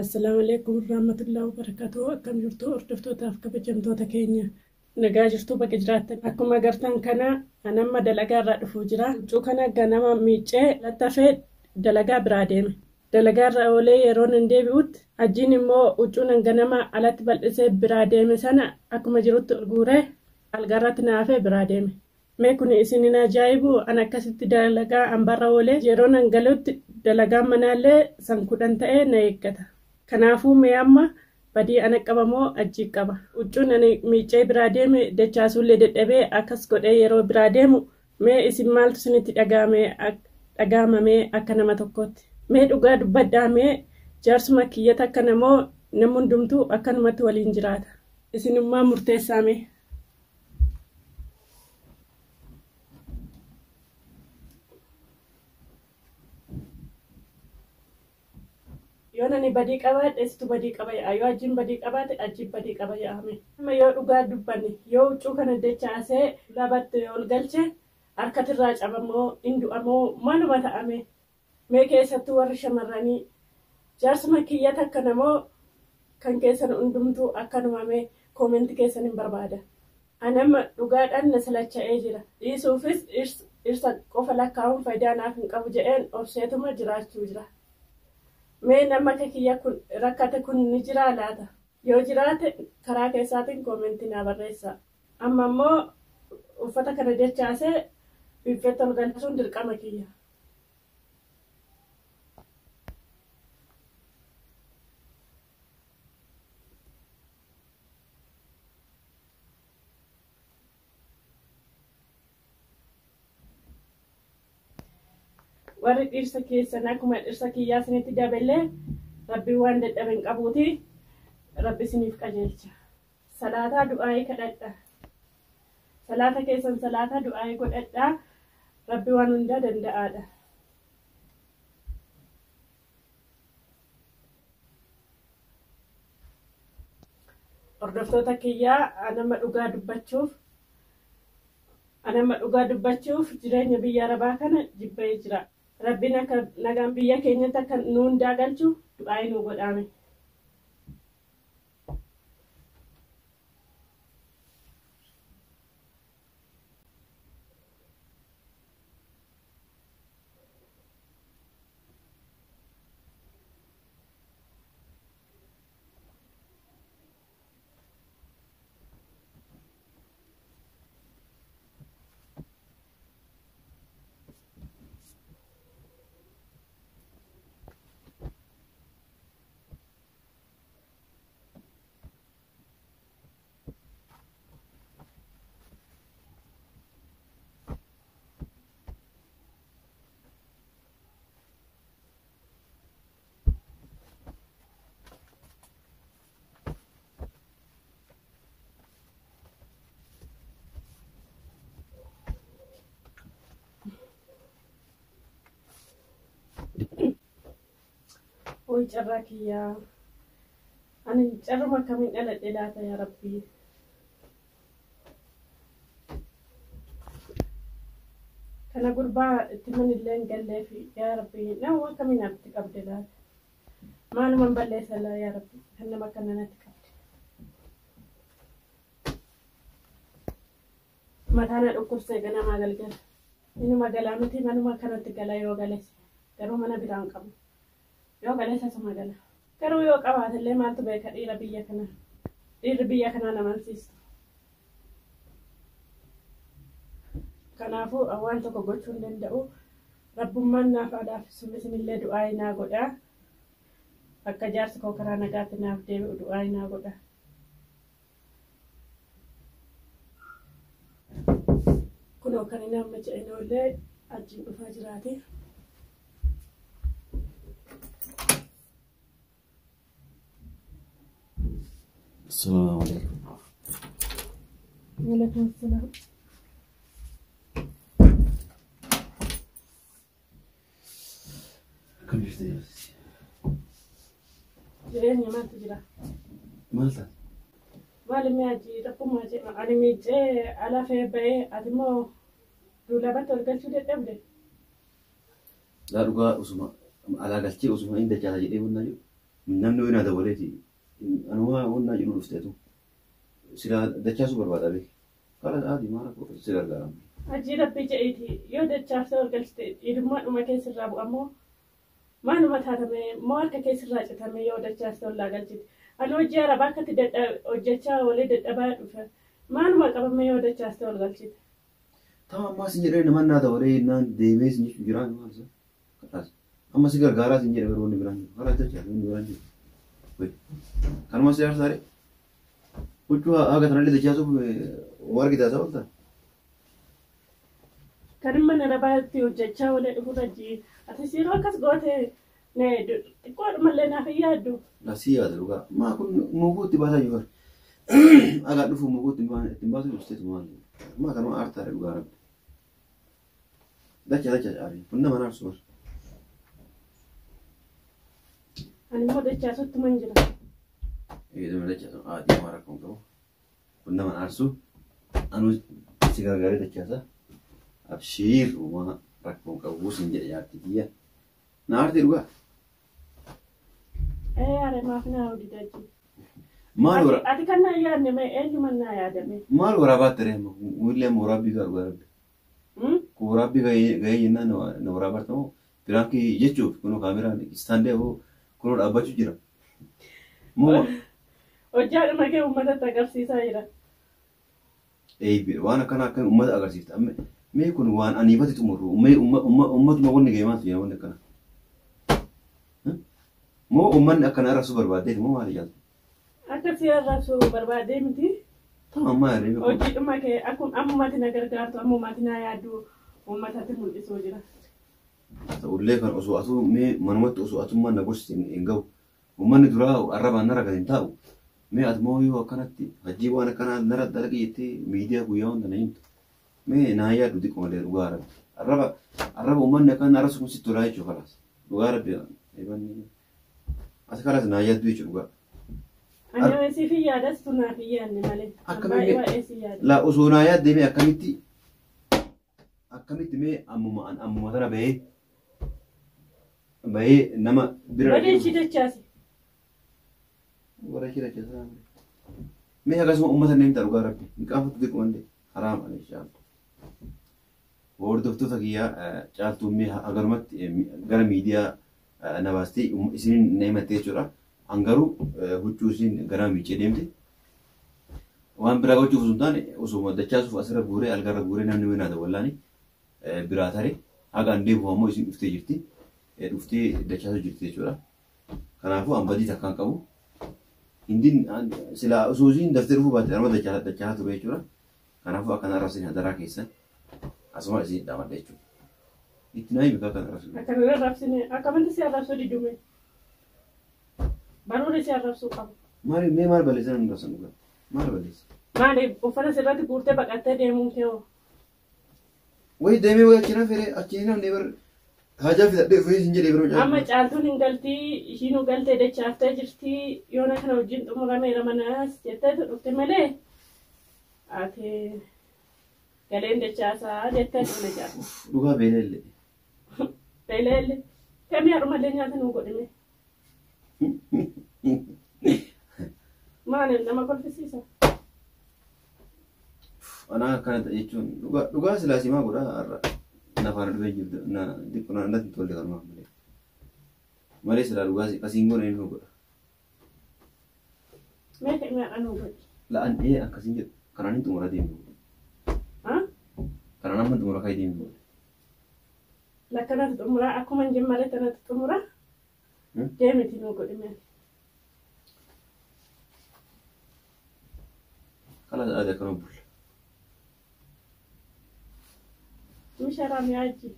Assalaamu alaikum warahmatullahi wabarakatuh. Akkam jirtu hordoftootaaf kabajamtoota keenya? Nagaa jirtu, bakka jiraattan. Akkuma agartan kana anamma dalagaa irraa dhufuu jira. Huccuu kana ganama miiccee lattafee dalagaa biraa deeme. Dalagaa irra oolee yeroo nan deebi'utti ajiin immoo huccuu nan ganama alatti bal'isee biraa deeme sana akkuma jirutti ol guuree algaarratti naafee biraa deeme. Mee kun isin hin ajaa'ibu? An akkasitti dalagaa ambarra oolee yeroo nan galutti dalagaan manaallee san 10 ta'ee na eeggata. Kanaafuu mee amma badii ana qaba moo ajjii qaba? Huccuun ani miiccee biraa deeme dachaasuullee dadhabee akkas godhee yeroo biraa deemu, mee isin maaltu isinitti dhaga'amame akka nama tokkootti? Mee dhugaa dubbadhaa, mee jaarsuma kiyyata akkana moo namni hundumtuu akkanumatti waliin jiraata? Isinummaa murteessaa mee. Yoo nani badii qabaadhe situ badii qaba ya'a. Yoo ajiin badii qabaate ajiin badii qaba yaa'ame. Amma yoo dhugaa dubbanne, yoo huccuu kana dachaasee labatti ol galche harkatirraa cabamoo hin du'amoo maaluma ta'ame? Mee keessattuu warri shamarranii, jaarsuma kiyyata akkana moo kan keessan hundumtuu akkanuma? Mee koomentii keessan hin barbaada. Ani amma dhugaadhaan na salacha'ee jira. Dhiisuufis dhirsa qofa lakkaa'uun faayidaa naaf hin qabu jedheen obseetuma jiraachuu jira. Mee nama akka kiyya kun rakkate kun ni jiraa laata? Yoo jiraate karaa keessaatiin koomentii naa barreessaa. Amma immoo uffata kana dachaasee biffeetti ol galchuun dirqama kiyya. Warri dhirsa keessan akkuma dhirsa kiyyaa isinitti dabalee, Rabbiin waan dadhabe hin qabuuti Rabbi isiniif qajeelcha. Salaataa du'aayii kadhadha. Salaata keessan salaataa du'aayii godhadhaa. Rabbi waan hundaa danda'aadha. Hordoftoota kiyyaa, anama dhugaa dubbachuuf jireenya biyya Arabaa kana jibbee jira. Rabbiin akka nagaan biyya keenyatti akka nu hundaa galchu du'aayii nu godhaame. Woy carraa kiyyaa! Ani carruma akkamiin dhaladhe laata, yaa Rabbii? Kana gurbaa itti manillee hin galleefi, yaa Rabbii, nama akkamiin natti qabde laata? Maaluman balleessa laa, yaa Rabbi, kan nama akkana natti qabde? Mataa na dhukkubsee ganamaa galgala. Inuma galaa miti, manuma kanatti gala yoo gales. Garuu mana biraan qabu. Yoo gales asuma gala. Garuu yoo qabaatellee maaltu beeka dhiira biyya kanaa? Dhiirri biyya kanaa nama amansiistu. Kanaafuu waan tokko gochuu hin danda'u. Rabbummaan naaf haa laaffisu, isinillee du'aa naa godhaa. Akka jaarsi koo karaa nagaatti naaf deebi'u du'aa naa godhaa. Kunoo kan inni amma jedhan oollee achiin dhufaa jiraate. Assalamu alaikum. Waalaikum salaam. Akkam jirtu, jaarsi? Jireenya maaltu jira? Maal taate? Maali mi'a rabbumaa jedha. Ani miiccee ala fee ba'ee, ati immoo duulabatti ol galchuu dadhabde. Laa, dhugaa, usuma alaa galchee usuma inni dachaasa jedhee bunnaa jiru. Namni wayii naa dabaleeti. Anuma wannaa jedhu dhufteetu. Silaa dachaasuu barbaada beeki. Kala aadii maal akka si gargaaramu. Hajii rabbii jedhiiti yoo dachaaftee ol galchite dhiirummaa dhuma keessirraa bu'a moo maaluma taatame moo harka keessirraa citame yoo dachaaftee ollaa galchite. Ani hojii arabaa akkatti hojjechaa walii dadhabaa dhufe maaluma qabame yoo dachaaftee ol galchite. Tama ammaa sin jedhee nama naa dabalee naan deemee sin jechuu jiraa maal isa? Kalaas. Amma si gargaaraa sin jedhe garuu wanni biraan jiru. Kalaas dachaas wanni biraan jiru. Kanuma si aarsaare. Huccuu haga tanallee dachaasuuf waa argitaa isa oolta. Kan mana arabaatti hojjechaa walii dhufu hajii ati yeroo akkas goote xiqqoodhumallee naaf hin yaaddu. Lasii yaada dhugaa. Maa kun muukuu itti baasaa jiru. Agaa dhufu muukuu itti baasu jirtu maal. Maa kanuma aartaare dhugaa rabbi. Dacha dacha caarii. Kun nama naarsu bar. Ani immoo dachaasutti man jira. Eeduma dachaasa aadii waan rakkoon qabu. Kun nama naarsu. Anu si gargaaree dachaasa. Abshiir uumaa rakkoon qabu sin jedhe jaartii kiyya. Na aartee dhugaa. Ee are maaf naa hojii dachi. Maal wara Ati kan naa yaadne mee eenyuman naa yaadame? Maal waraabaatti ree amma wiillee amma waraabbii gaa dhugaa rabbi. Kun waraabbii gahee jennaan na waraabarta moo piraankii jechuuf kunoo kaameraan istaandee hoo kunoo dhaabbachuu jira. Moo Hojjaadhuma kee uummatatti agarsiisaa jira. Eeybi waan akkana akka uummata agarsiifta. Amma mee kun waan aniifatti xumurru mee uummatuma wanni gahee maaltu jira wanni akkana. Moo uummanni akkana arrabsuu barbaaddeeti moo maali jaaltu? Akka si arrabsuu barbaadee miti. Tama ammaa yaree beeku. Hojiidhuma kee akkuma ammumatti na gargaartu ammumatti na yaaddu uummatatti mul'isuu jira. Ta'ullee kan osoo atuu mee manumatti osoo atummaan na gorsite hin gahu. Uummanni duraa arrabaan narra gadi hin taa'u. Mee ati moo yoo akkanatti hajii waan akkanaa narra dalagi jettee miidiyaa guyyaa hunda na himtu. Mee naa yaaddu xiqqoo malee dhugaa rabbi. Arraba arraba uummanni akkan arrabsu kun sitti tolaa jechuudha kalaas. Dhugaa rabbi eebanni. Ati kalaas naa yaaddu jechuudha dhugaa. Ani siif hin yaadas tu naaf hin yaadne malee. Akkamiin Baay'ee baay'ee si yaada. La osoo naa yaaddee mee akkamitti akkamitti mee ammuma an ammuma tana bahee bahee nama bira Badii ishii dachaasi. Warra ishii dachaasa. Mee akkasuma uummata inni himta dhugaa rabbi. Hin qaanfattu xiqqoo malee haraam alee caaltu. Hordoftoota kiyyaa caaltuun mee hagarumatti gara miidiyaa na baastee isiniin na himatte jechuudha. An garuu huccuu isiin gara miicee deemte. Waan biraa gochuuf osoo hin taane osoo dachaasuuf asirra guuree algarra guuree namni wayii naa daballaani biraa tare haga an deebi'u ammoo isiin dhuftee jirti. Dhuftee dachaasuu jirti jechuudha. Kanaafuu an badii takkaan qabu. Hindiin silaa osoo isiin daftee dhufuu baatte anuma dachaa ture jechuudha. Kanaafuu akkana arrabsin hadaraa keessan asuma isiin dhaamadha jechuudha. Itti naa himi akkana arrabsin. Akkana arrabsine akkamitti si arrabsuu didume? Baruun si arrabsuu qabu. Maali mee maal balleessan hin arrabsan dhugaa? Maal balleessa? Maali uffata sirratti guurtee baqattee deemuun kee hoo? Wayi deemee wayi achi na fere achi namni bar haajaa fidadhee dhufee sin jedhee biroo Amma caaltuun hin galtii ishiinuu galtee dachaaftee jirti yoona kana wajjin xumurameera manaas jettee dhufte malee ati galeen dachaasaa jettee dhufne jaaltu. Dhugaa beelellee. Beelellee. Kamii harumallee nyaata nuu godhime. Maali nama kolfisiisa? Anaa akkana ta'e jechuun dhugaa dhugaa silaa simaa godhaa har'a nafaana dhufee jirtu na xiqqoo na natti hin tolle kanumaaf malee. Malee silaa dhugaa asiin goone inni godha. Mee kamii haadha nuu godhi? La'an ee akkasiin jedhu kanaan hin xumura deemu. Kanaan amma xumura kai deemu. Lakkanatti xumura akkuma hin jemmale tanatti xumura. Deemiti nuu godhi mee. Kalaas aadaa akkana bulla. Misharaam yaaji.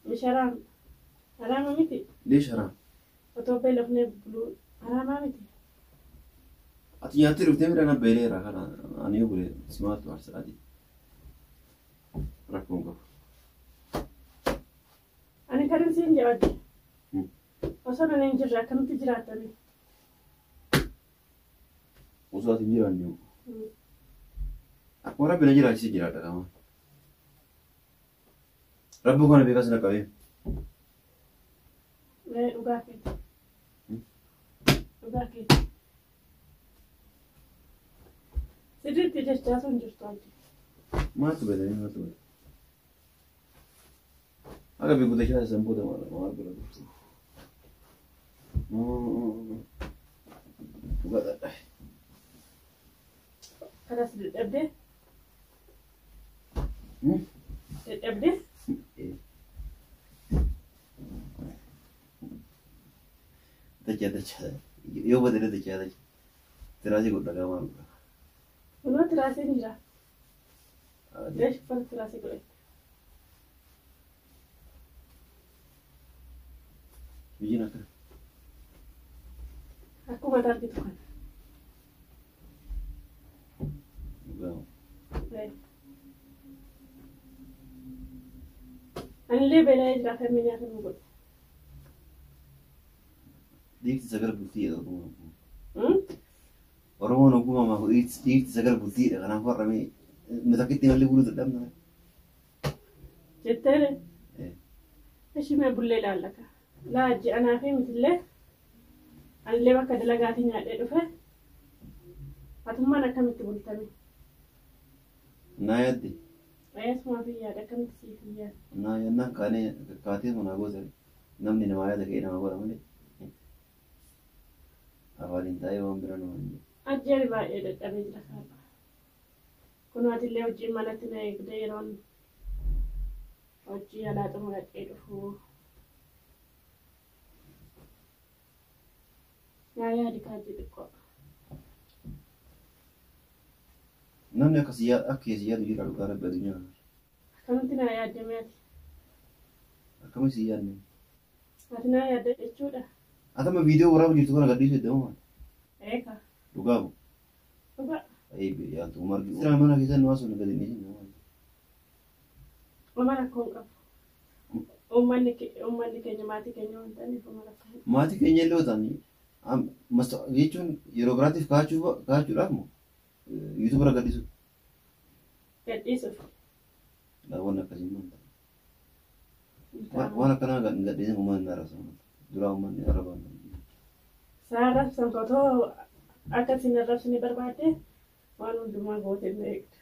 Misharaam. Haraama miti. Leesh haraam? Otoo beelofnee buluu haraamaa miti. Ati nyaattee dhuftee midhaan abbeeleera kana ani yoo bule simaatu aarsa adii. Rakkoon qabu. Ani kan siin jedhu osoo nan hin jirre akkamitti jiraattani? Osoo ati hin jiraanne akkuma rabbi na jiraachise jiraadha qama. Rabbi kana beekas na qabee. Mee dhugaa keeti. Dhugaa keeti. Sirriitti jechaa sun jirtu abdi. Maaltu badanii maaltu badanii? Akka beeku dachaa san booda maal maal godha turte? Dhugaa dhadhaa. Kanas dadhabdee? Dadhabdee? Dachaa dachaa yoo badale dachaa dachaa. Tiraasii godha gaa maal godha? Kunoo tiraasiin jira. Leesh uffata tiraasii godhatte. Biyyiin akkana. Akkuma ati argitu kana. Dhugaa. Anillee beela'ee jira kan nyaata nu godhu. Dhiirti sagal bultiidha Oromoon. Oromoon ogummaa maafu dhiirti sagal bultiidha. Kanaaf warra nu takkitti malee buluu dadhabna. Jettee ishii mee bullee ilaallaka. Laajji anaa fi mitillee anillee bakka dalagaatii nyaadhee dhufe atummaan akkamitti bultame? Naa yaadde. Eessumaa fi yaada akkamitti siif hin yaadde? Naa yaadnaan kaanee kaatee manaa goota namni namaa yaada ka'ee nama godha malee. Afaaniin taa'ee waan bira nama hin jedhu. Ajjeeri baay'ee dadhabee jira kaadha. Kunoo atillee hojii manatti na eegdee yeroon hojii alaa xumuradhee dhufu. Naa yaadi kaajji xiqqoo. Namni akka si yaadu jira dhugaa rabbi addunyaa kana. Akkamitti naa yaaddame ati? Akkamitti si yaadne? Ati naa yaadde jechuudha. Atama viidiyoo waraabuu jirtu kana gadhiisuu edda moo maal? Eeka. Dhugaa moo? Dhugaa. Eebbe yaantu margi. Sira mana keessan waa sun gadi hin dhiisin. Uma rakkoo hin qabu. Uummanni keenya maatii keenya waan ta'aniif uma rakkoo hin qabu. Maatii keenya illee yoo ta'an jechuun yeroo biraatiif kaa'achuudhaaf moo yuutuuba irra gadhiisuuf? Gadhiisuuf. Waan akkasii maal ta'a? Waan akkanaa gadhiisan uummanni na arrabsa. Duraa uummanni arrabaan. Isaan arrabsan otoo akka isin arrabsine barbaadde waan hundumaa gootee na eegda.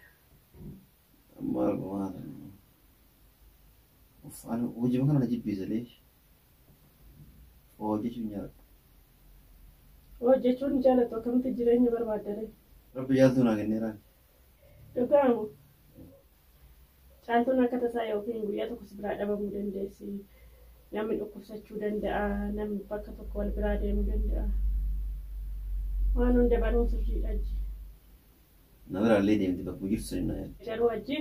Maal maal hojii kana na jibbisa leesh. Hojjechuun jaalladha. Hojjechuun jaallattu akkamitti jireenya barbaaddare? Rabbi jaaltuu naa kenneera. Dhugaamu. Caaltuun akka tasaa yookiin guyyaa tokko si biraa dhabamuu dandeessi. Namni dhukkubsachuu danda'a. Namni bakka tokko wal biraa deemuu danda'a. Waan hunda baruun sirriidha ajji. Na biraallee deemti bakka jirtu sani naa yaadde. Garuu ajji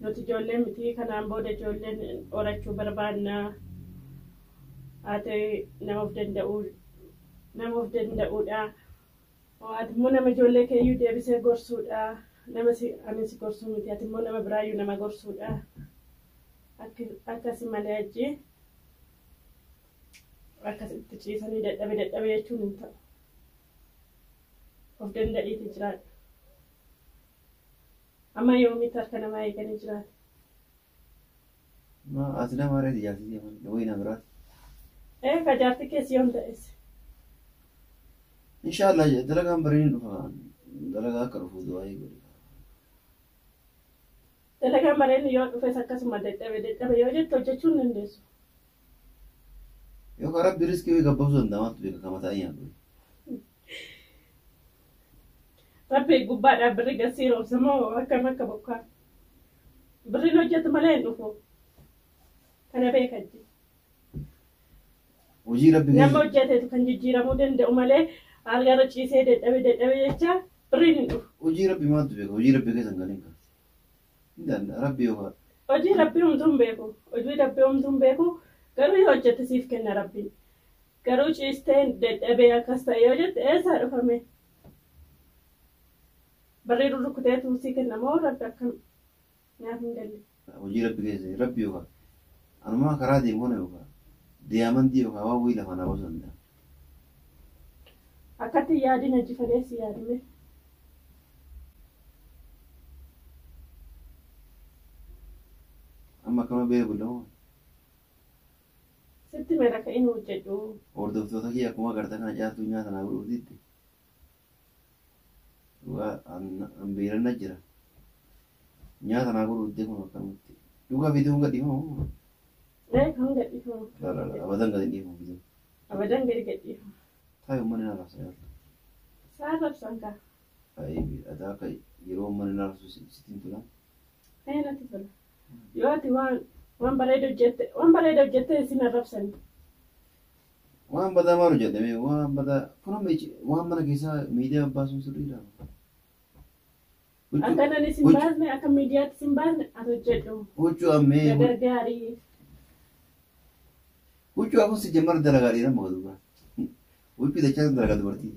nuti ijoollee miti kanaan booda ijoolleen horachuu barbaanna. Ati nama of danda'uu nama of danda'uudha. Ati immoo nama ijoollee keeyyuu deebisee gorsuudha. Nama si ani si gorsuu miti ati immoo nama biraayyuu nama gorsuudha. Akkasi malee ajji akkasitti ciisanii dadhabe dadhabe jechuun hin ta'u. Of danda'iiti jiraadha. Amma yoomitti harka namaa eeganii jiraata? Ati nama reeti jaartii wayii na biraati. Ee ka jaartii keessi yoom ta'es? Inshaallah dalagaan bareedin dhufa. Dalagaa akka dhufu du'aa godhe. Dalagaan bareedin yoo dhufes akkasuma dadhabe dadhabe yoo jette hojjechuu hin dandeessu. Yookaan rabbi riskii wayii gabbabsuu danda'a maaltu beeka kama ta'an yaadu. Rabbi gubbaadhaan birri gasii roobsa moo akkam akka bokkaa? Birriin hojjetu malee hin dhufu. Kana beekajji. Hojii rabbi Nama hojjetetu kan jijjiiramuu danda'u malee algarra ciisee dadhabe dadhabe jecha birriin hin dhufu. Hojii rabbi maaltu beeka? Hojii rabbi keessa hin galin kan. Hin danda'a rabbi yookaan. Hojii rabbi homtuu hin beeku. Hojii rabbi homtuu hin beeku. Garuu yoo hojjette siif kenna rabbiin. Garuu ciistee dadhabee akkas ta'e yoo jette eessaa dhufame? Barree rurrukuteetu sii kenna moo rabbi akkam naaf hin galle. Hojii rabbi keessa rabbi yookaan anumaa karaa deemu kana yookaan diyaamandii yookaan waan wayii lafaa naa baasuu danda'a. Akkatti yaadin hojii fageessi yaadime. Amma akkama beela bullamoo? Sitti meera ka'in hojjedhu. Hordoftoota kiyya akkuma agartan kana Caaltuu nyaata naa godhuutitti. Dhugaa an beelanna jira. Nyaata naa godhuutti kun akkanumatti. Dhugaa viidiyoon gad dhiifamu. Ee kan gadhiifamu. La la la abadan gad hin dhiifamu viidiyoon. Abadan gadi gadhiifamu. Taayi uummanni na raabsa yaaddu. Saa rabsan kaa. Ayi ati akka yeroo uummanni na raabsu sitti hin tola. Ee natti tola. Yoo ati waan bareeda hojjette waan bareeda hojjette isin arrabsani. Waan badaa maal hojjedhame waan badaa kun amma waan mana keessaa miidiyaa baasuun sirriidha. Akka nani sin baasne akka miidiyaatti sin baasne ati hojjedhu. Huccuu ammee Na gargaarii. Huccuu akkuma si jammar dalagaa dhiiraa maka duuba. Huccuu dachaa dalagaa dubartii.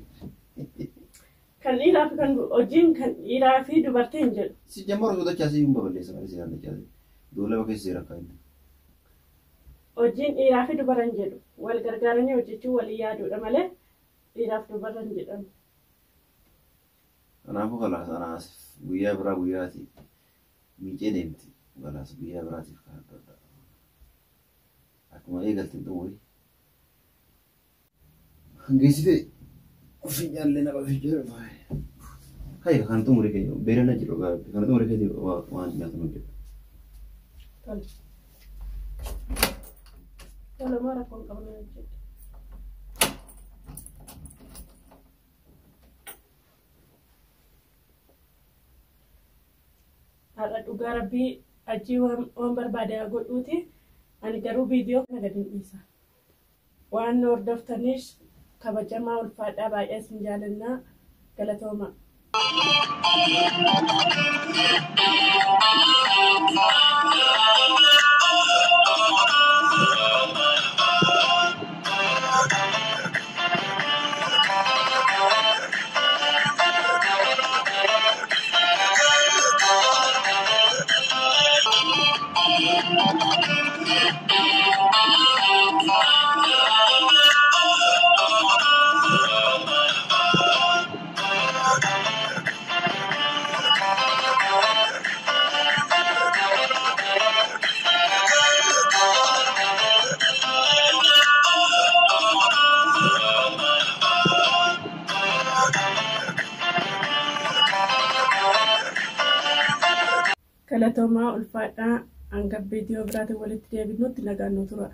Kan dhiiraa fi kan hojiin kan dhiiraa fi dubartii hin jedhu. Si jammar osoo dachaa si hin babal'eessa malee seeraan dachaa duulaba keessa seera akka inni. Hojiin dhiiraa fi dubara hin jedhu. Wal gargaaranii hojjechuu walii yaaduudha malee dhiiraaf dubara hin jedhamu. Kanaafuu kalaas anaas guyyaa biraa guyyaati miicee deemti. Kalaas guyyaa biraatiif kan adda addaa. Akkuma eegalteen xumuri. Geessitee fincaallee na qabee jira. Hayya kana xumuri kee beelana jiru kana xumuri keetii waan nyaatamu jedhu. Tole. Tole moo rakkoon qabnu hojjedhu. Har'a dhugaa rabbii achii waan barbaade haa godhuuti. Ani garuu viidiyoo kana gadi hin dhiisa. Waan nu hordoftaniif kabajamaa ulfaadhaa baay'ee isin jaalannaa galatooma. Galatoomaa ulfaadhaa hanga viidiyoo biraatiin walitti deebinutti nagaan nu tura.